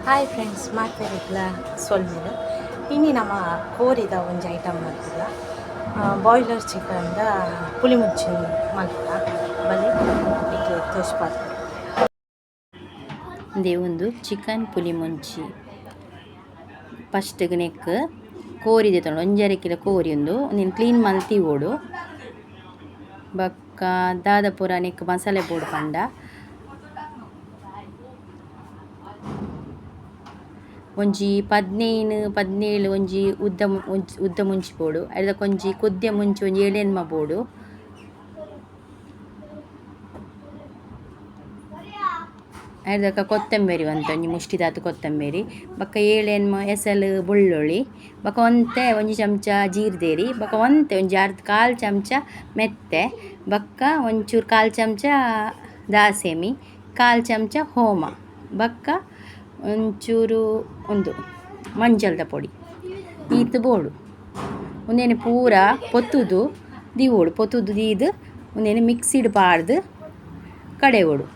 Hi friends, ಮಾತೆರೆಗ್ಲ ಸೊಲ್ಮೆಲು. ಇನಿ ನಮ ಕೋರಿದ ಒಂಜಿ ಐಟಮ್ ಮಲ್ಪುಗ. ಬಾಯ್ಲರ್ ಚಿಕನ್ದ ಪುಳಿ ಮುಂಚಿ ಮಲ್ಪುಗ. ಬಲೆ ನಿಕ್ಲೆಗ್ ತೋಜ್ಪಾದ. ಉಂದೇ ಉಂದು ಚಿಕನ್ ಪುಲಿ ಮುಂಚಿ. ಫಸ್ಟ್ ನೆಕ್ಕ್ ಕೋರಿ ದೆತೊನೊಡು. ಒಂಜರೆ ಕಿಲೋ ಕೋರಿ ಉಂದು. ಉಂದೆನ್ ಕ್ಲೀನ್ ಮಲ್ತ್ ದೀವೊಡು. ಬೊಕ್ಕ ದಾದ ಪೂರ ನೆಕ್ಕ್ ಮಸಾಲೆ ಬೋಡು ಪಂಡ, ಒಂಜಿ 15 17 ಒಂಜಿ ಉದ್ದ ಉದ್ದ ಮುಂಚಿ ಬೋಡು. ಐತ ಒಂಜಿ ಕುದ್ಯ ಮುಂಚಿ ಒಂಜಿ ಏಳ್ ಎನ್ಮ ಬೋಡು. ಐರ್ದಕ ಕೊತ್ತಂಬರಿ ಒಂತೆ ಒಂಜಿ ಮುಷ್ಟಿದಾತ್ ಕೊತ್ತಂಬರಿ, ಬೊಕ್ಕ ಏಳ್ ಎನ್ಮ ಎಸಲ್ ಬೊಳ್ಳುಳ್ಳಿ, ಬೊಕ್ಕ ಒಂತೆ ಒಂಜಿ ಚಮಚ ಜೀರ್ದೆರಿ, ಬೊಕ್ಕ ಒಂತೆ ಒಂಜಿ ಅರ್ಧ ಕಾಲು ಚಮಚ ಮೆತ್ತೆ, ಬೊಕ್ಕ ಒಂಚೂರು ಕಾಲು ಚಮಚ ದಾಸೆಮಿ, ಕಾಲು ಚಮಚ ಹೋಮ, ಬೊಕ್ಕ ಒಂಚೂರು ಉಂದು ಮಂಜಲ್ದ ಪೊಡಿ. ಈತ್ ಬೋಡು. ಉಂದೆನ್ ಪೂರ ಪೊತ್ತುದು ದೀವೊಡು. ಪೊತ್ತುದು ದೀದ್ ಉಂದೆನ್ ಮಿಕ್ಸಿಡ್ ಪಾಡ್ದ್ ಕಡೆವೊಡು.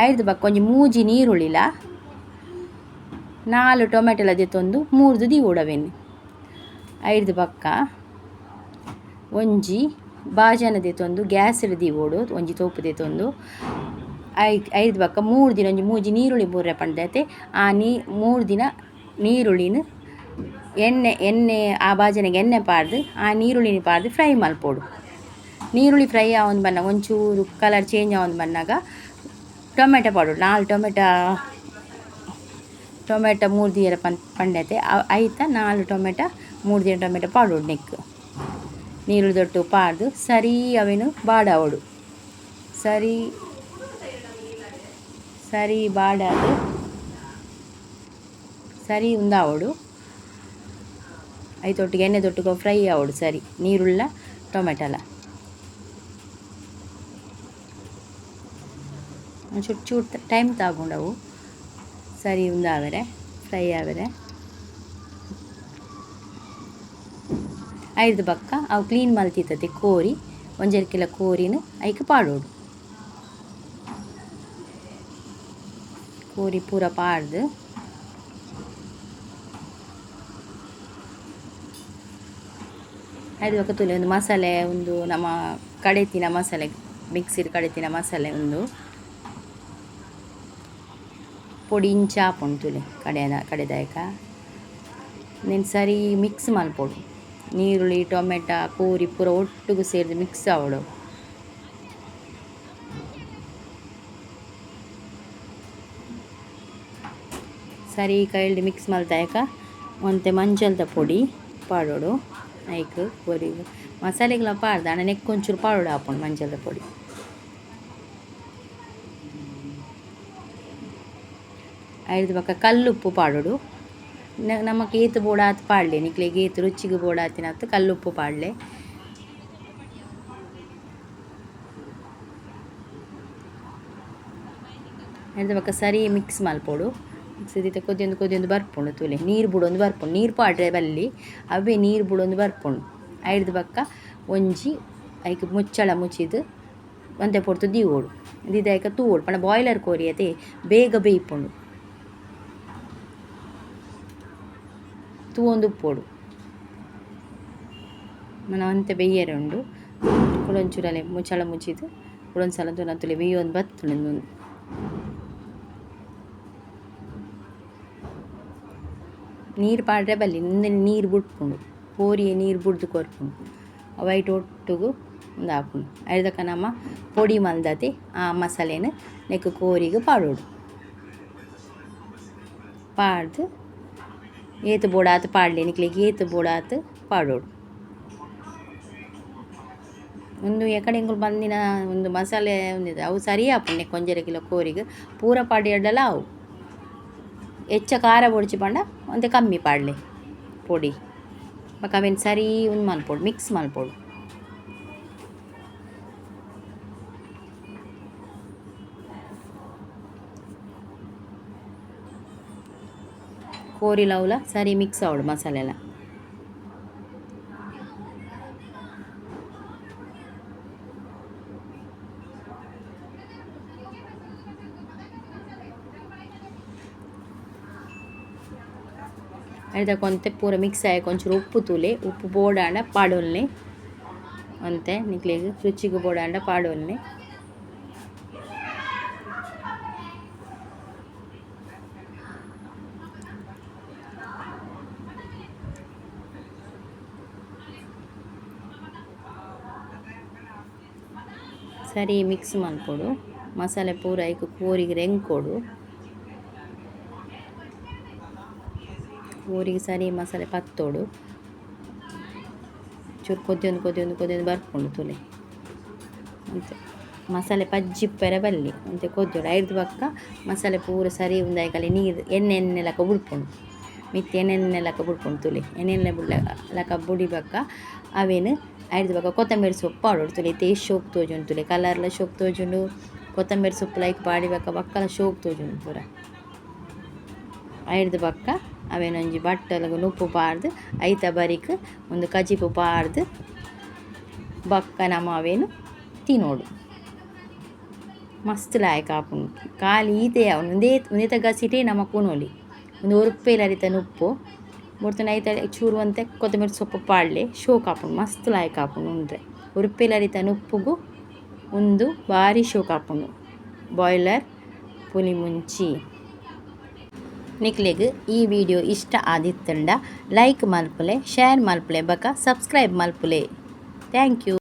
ಐರ್ದ್ ಬೊಕ್ಕ ಒಂಜಿ ಮೂಜಿ ನೀರುಳ್ಳಿಲ, ನಾಲ್ ಟೊಮೆಟೊಲ ದೆತ್ತೊಂದು ಮೂರ್ದು ದೀವೊಡು ಅವೆನ್. ಐರ್ದ್ ಬೊಕ್ಕ ಒಂಜಿ ಬಾಜನ ದೆತ್ತೊಂದು ಗ್ಯಾಸ್ ಡ್ ದೀವೊಡು. ಒಂಜಿ ತೋಪು ದೆತ್ತೊಂದು ಐರ್ದ್ ಬೊಕ್ಕ ಮೂರ್ದಿನ ಒಂಜಿ ಮೂಜಿ ನೀರುಳ್ಳಿ ಬೂರ್ರೆ ಪಂಡತೆ ಆ ನೀ ಮೂರ್ದಿನ ನೀರುಳ್ಳಿನ್ ಎಣ್ಣೆ ಎಣ್ಣೆ ಆ ಬಾಜನಗ್ ಎಣ್ಣೆ ಪಾಡ್ದ್ ಆ ನೀರುಳ್ಳಿನ್ ಪಾಡ್ದ್ ಫ್ರೈ ಮಲ್ಪೊಡು. ನೀರುಳ್ಳಿ ಫ್ರೈ ಆವೊಂದು ಬನ್ನಗ, ಒಂಚೂರು ಕಲರ್ ಚೇಂಜ್ ಆವೊಂದು ಬನ್ನಗ ಟೊಮೆಟೊ ಪಾಡೊಡು. ನಾಲ್ ಟೊಮೆಟೊ ಟೊಮೆಟೊ ಮೂರ್ದಿಯರ ಪಂಡತೆ ಐತ ನಾಲ್ ಟೊಮೆಟೊ, ಮೂರ್ದಿನ ಟೊಮೆಟೊ ಪಾಡೊಡು. ನೆಕ್ಕ್ ನೀರುಳ್ಳಿದೊಟ್ಟು ಪಾಡ್ದು ಸರಿ ಅವೆನ್ ಬಾಡಾವೊಡು. ಸರಿ ಸರಿ ಬಾಡಾದ್ ಸರಿ ಉಂದಾವೊಡು. ಐತೊಟ್ಟಿಗೆ ಎಣ್ಣೆದೊಟ್ಟಿಗೆ ಫ್ರೈ ಆವೊಡು ಸರಿ ನೀರುಳ್ಳ ಟೊಮೆಟೊಲ. ಒಂಚೂರು ಚೂರು ಟೈಮ್ ತಾಗುಂಡು ಸರಿ ಉಂದಾವರೆ, ಫ್ರೈ ಆವರೆ. ಐರ್ದ್ ಬೊಕ್ಕ ಅವು ಕ್ಲೀನ್ ಮಲ್ತಿತ್ತತೆ ಕೋರಿ, ಒಂಜರೆ ಕಿಲೋ ಕೋರಿನ್ ಐಕ್ ಪಾಡೊಡು. ಕೋರಿ ಪೂರ ಪಾಡ್ದು ಐರ್ದ್ ಬೊಕ್ಕ ತೂಲೆ ಉಂದು ಮಸಾಲೆ, ಉಂದು ನಮ ಕಡೆತಿನ ಮಸಾಲೆ, ಮಿಕ್ಸಿಡ್ ಕಡೆತಿನ ಮಸಾಲೆ. ಉಂದು ಪೊಡಿ ಇಂಚ ಆಪುಂಡು ತೂಲೆ ಕಡೆದ ಕಡೆದಾಯಕ. ನೆನ್ ಸರಿ ಮಿಕ್ಸ್ ಮಲ್ಪೊಡು. ನೀರುಳ್ಳಿ, ಟೊಮೆಟೊ, ಕೋರಿ ಪೂರ ಒಟ್ಟುಗು ಸೇರ್ದ್ ಮಿಕ್ಸ್ ಆವೊಡು. ಸರಿ ಕೈಲ್ಡ್ ಮಿಕ್ಸ್ ಮಲ್ತಾಯಕ ಒಂತೆ ಮಂಜಲ್ದ ಪೊಡಿ ಪಾಡೊಡು ಐಕ್. ಕೋರಿ ಮಸಾಲೆಗ್ಲ ಪಾಡ್ದ, ಆಂಡ ನೆಕ್ಕ್ ಒಂಚೂರು ಪಾಡೊಡು ಆಪುಂಡು ಮಂಜಲ್ದ ಪೊಡಿ. ಐರ್ದ್ ಬೊಕ್ಕ ಕಲ್ಲುಪ್ಪು ಪಾಡೊಡು. ನಮಕ್ ಏತ್ ಬೋಡಾತ್ ಪಾಡ್ಲೆ. ನಿಕ್ಲೆಗ್ ಏತ್ ರುಚಿಗ್ ಬೋಡಾತಿನಾತ್ ಕಲ್ಲುಪ್ಪು ಪಾಡ್ಲೆ. ಐರ್ದ್ ಬೊಕ್ಕ ಸರಿ ಮಿಕ್ಸ್ ಮಲ್ಪೊಡು. ಮಿಕ್ಸ್ ಇತ್ತೆ ಕೊದ್ಯೊಂದು ಕೊದ್ಯೊಂದು ಬರ್ಪುಂಡು ತೂಲೆ. ನೀರು ಬುಡೊಂದು ಬರ್ಪುಂಡು. ನೀರು ಪಾಡ್ರೆ ಬಲ್ಲಿ, ಅವ್ವೆ ನೀರು ಬುಡೊಂದು ಬರ್ಪುಂಡು. ಐರ್ದ್ ಬೊಕ್ಕ ಒಂಜಿ ಐಕ್ ಮುಚ್ಚಳ ಮುಚ್ಚಿದ್ ಒಂತೆ ಪೊರ್ತು ದೀವೊಡು. ದೀದ್ ಐಕ ತೂವೊಡು. ಪಂಡ ಬಾಯ್ಲರ್ ಕೋರಿ ಅತೆ, ಬೇಗ ಬೇಯ್ಪುಂಡು. ತೂವೊಂದು ಉಪ್ಪೊಡು. ನನ ಒಂತೆ ಬೇಯ್ಯರೆ ಉಂಡು. ಕುಡೊಂಚೂರು ಮುಚ್ಚಳ ಮುಚ್ಚಿದ್ ಕುಡೊಂಜಿ ಸಲ ತೂಲೆ, ಬೇಯೊಂದು ಬತ್ತುಂಡು. ನೀರು ಪಾಡ್ರೆ ಬಲ್ಲಿ, ಉಂದೆನ್ ನೀರು ಬುಡ್ಪುಂಡು. ಕೋರಿಯೇ ನೀರು ಬುಡ್ದು ಕೊರ್ಪುಂಡು. ಅವು ಐಟ್ ಒಟ್ಟುಗು ಉಂದಾಪುಂಡು. ಐದಕ್ಕ ನಮ ಪೊಡಿ ಮಲ್ದತೆ ಆ ಮಸಾಲೆನ್ ನೆಕ್ಕ್ ಕೋರಿಗ್ ಪಾಡೊಡು. ಪಾಡ್ದು ಏತ್ ಬೋಡಾತ್ ಪಾಡ್ಲೆ. ನಿಕ್ಲೆಗ್ ಏತ್ ಬೋಡಾತ್ ಪಾಡೊಡು. ಉಂದು ಎಕಡೆ ಎಂಕುಲು ಬಂದಿನ ಒಂದು ಮಸಾಲೆ ಉಂದಿದೆ, ಅವು ಸರಿ ಆಪುಂಡು ನೆಕ್ಕ್. ಒಂಜರೆ ಕಿಲೋ ಕೋರಿಗ್ ಪೂರ ಪಾಡಿಯೆರ್ಡಲ ಆವು. ಎಚ್ಚ ಖಾರ ಬೊಡ್ಚಿ ಪಂಡ ಒಂತೆ ಕಮ್ಮಿ ಪಾಡ್ಲೆ ಪೊಡಿ. ಬೊಕ ಅವೆನ್ ಸರಿ ಉಂದು ಮಲ್ಪೊಡು, ಮಿಕ್ಸ್ ಮಲ್ಪೊಡು. ಕೋರಿಲ ಅವುಲ ಸರಿ ಮಿಕ್ಸ್ ಆವೊಡು ಮಸಾಲೆ. ಐತ ಒಂತೆ ಪೂರ ಮಿಕ್ಸ್ ಆಯ್ ಒಂಚೂರು ಉಪ್ಪು ತೂಲೆ ಉಪ್ಪು ಬೋಡಾಂಡ ಪಾಡೊನ್ಲೆ ಒಂತೆ ನಿಕ್ಲೆಗ್ ರುಚಿಗ್ ಬೋಡಾಂಡ ಪಾಡೊನ್ಲೆ. ಸರಿ ಮಿಕ್ಸ್ ಮನ್ಪೊಡು ಮಸಾಲೆ ಪೂರ ಐಕ್ ಕೋರಿಗ್ ರೆಂಕೊಡು. ಕೋರಿಗ್ ಸರಿ ಮಸಾಲೆ ಪತ್ತೊಡು. ಚೂರು ಕೊದ್ಯೊಂದು ಕೊದ್ಯೊಂದು ಕೊದ್ಯೊಂದು ಬರ್ಪುಂಡು ತೂಲೆ. ಒಂತೆ ಮಸಾಲೆ ಪಜ್ಜಿ ಇಪ್ಪೆರೆ ಬಲ್ಲಿ ಒಂತೆ ಕೊದ್ಯೊಡು ಐರ್ದ್ ಬೊಕ್ಕ ಮಸಾಲೆ ಪೂರ ಸರಿ ಉಂದಾಯಿಕಲೆ ನೀರು ಎಣ್ಣೆ ಎಣ್ಣೆ ಲಕ ಬುಡ್ಪುಂಡು ಮಿತ್ತ್ ಎಣ್ಣೆ ಎಣ್ಣೆ ಲಕ ಬುಡ್ಪುಂಡು ತೂಲೆ. ಎಣ್ಣೆ ಎಣ್ಣೆ ಬುಡ್ಲ ಲಕ ಬುಡಿ ಬೊಕ್ಕ ಅವೆನ್ ಐರ್ದ್ ಬೊಕ್ಕ ಕೊತ್ತಂಬರಿ ಸೊಪ್ಪು ಪಾಡೊಡು ತೂಲೆ ಇತ್ತೆ ಏತ್ ಶೋಕು ತೋಜುಂಡು ತೂಲೆ ಕಲರ್ಲ ಶೋಕು ತೋಜುಂಡು ಕೊತ್ತಂಬರಿ ಸೊಪ್ಪು ಐಕ್ ಪಾಡಿ ಬೊಕ್ಕ ಬೊಕ್ಕಲ ಶೋಕು ತೋಜುಂಡು ಪೂರ. ಐರ್ದ್ ಬೊಕ್ಕ ಅವೆನ್ ಒಂಜಿ ಬಟ್ಟಲ್ಗ್ ನುಪ್ಪು ಪಾಡ್ದ್ ಐತ ಬರಿಕ್ ಉಂದು ಕಜಿಪು ಪಾಡ್ದ್ ಬೊಕ್ಕ ನಮ ಅವೆನ್ ತಿನೊಡು. ಮಸ್ತ್ ಲಾಯ್ಕ್ ಆಪುಂಡು ಖಾಲಿ ಈತೆ ಆವೊಡು ಉಂದೇ ಉಂದೆತ ಗಸಿಟೇ ನಮಕ್ ಉನೊಲಿ ಉಂದು ಒರುಪ್ಪೇಲ ಅರಿತ ನುಪ್ಪು ಬೊಡ್ತುಂಡ ಐತ ಚೂರು ಒಂತೆ ಕೊತ್ತಂಬರಿ ಸೊಪ್ಪು ಪಾಡ್ಲೆ ಶೋಕು ಆಪುಂಡು ಮಸ್ತ್ ಲಾಯ್ಕ್ ಆಪುಂಡು ಉಂಡ್ರೆ ಉರುಪ್ಪೆಲ ಅರಿತ ನುಪ್ಪುಗು ಉಂದು ಬಾರಿ ಶೋಕು ಆಪುಂಡು ಬಾಯ್ಲರ್ ಪುಲಿ ಮುಂಚಿ. ನಿಕ್ಲೆಗ್ ಈ ವಿಡಿಯೋ ಇಷ್ಟ ಆದಿತ್ತುಂಡ ಲೈಕ್ ಮಲ್ಪುಲೆ, ಶೇರ್ ಮಲ್ಪುಲೆ ಬೊಕ ಸಬ್ಸ್ಕ್ರೈಬ್ ಮಲ್ಪುಲೆ. Thank you.